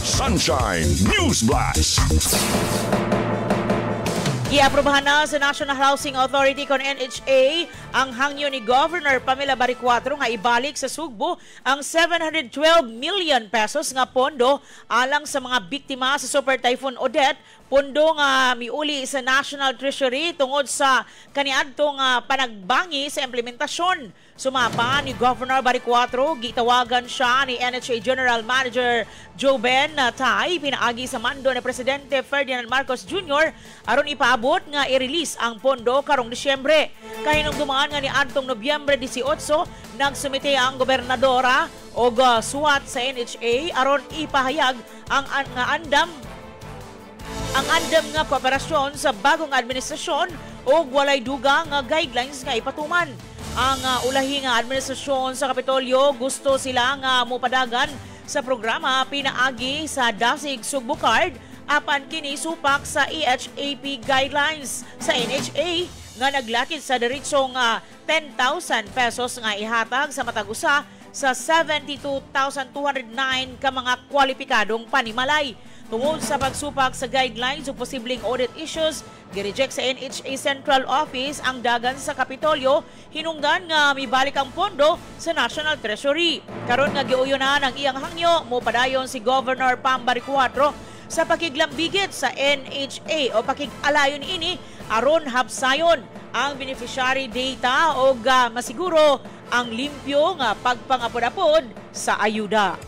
Sunshine News Blast. Giaprobahan na sa National Housing Authority kon NHA ang hangyo ni Governor Pamela Baricuatro nga ibalik sa Sugbo ang 712 million pesos nga pondo alang sa mga biktima sa Super Typhoon Odette, pondo nga miuli sa National Treasury tungod sa kaniadtong panagbangi sa implementasyon. Sumapa ni Governor Baricuatro, gitawagan siya ni NHA General Manager Joe Ben Tay pinaagi sa mando ni Presidente Ferdinand Marcos Jr. aron ipaabot nga i-release ang pondo karong Disyembre. Kahinumduman nga ni adtong Nobyembre 18, nagsumite ang gobernadora og suwat sa NHA aron ipahayag ang nga andam nga kooperasyon sa bagong administrasyon ug walay duga nga guidelines nga ipatuman. Ang ulahi nga administrasyon sa Kapitolyo, gusto sila nga mopadagan sa programa pinaagi sa Dasig Sugbo Card, apan kini supak sa EHAP guidelines sa NHA nga naglakit sa diretsong 10,000 pesos nga ihatag sa matag usa sa 72,209 ka mga kwalipikadong panimalay. Tungod sa pagsupak sa guidelines ug posibleng audit issues, gireject sa NHA Central Office ang dagan sa Kapitolyo, hinungdan nga mibalik ang pondo sa National Treasury. Karon nga giuyonan ang iyang hangyo, mopadayon si Governor Pam Baricuatro sa pakiglambigit sa NHA o pakig-alayon ini aron hapsayon ang beneficiary data o masiguro ang limpyo nga pagpangapod-apod sa ayuda.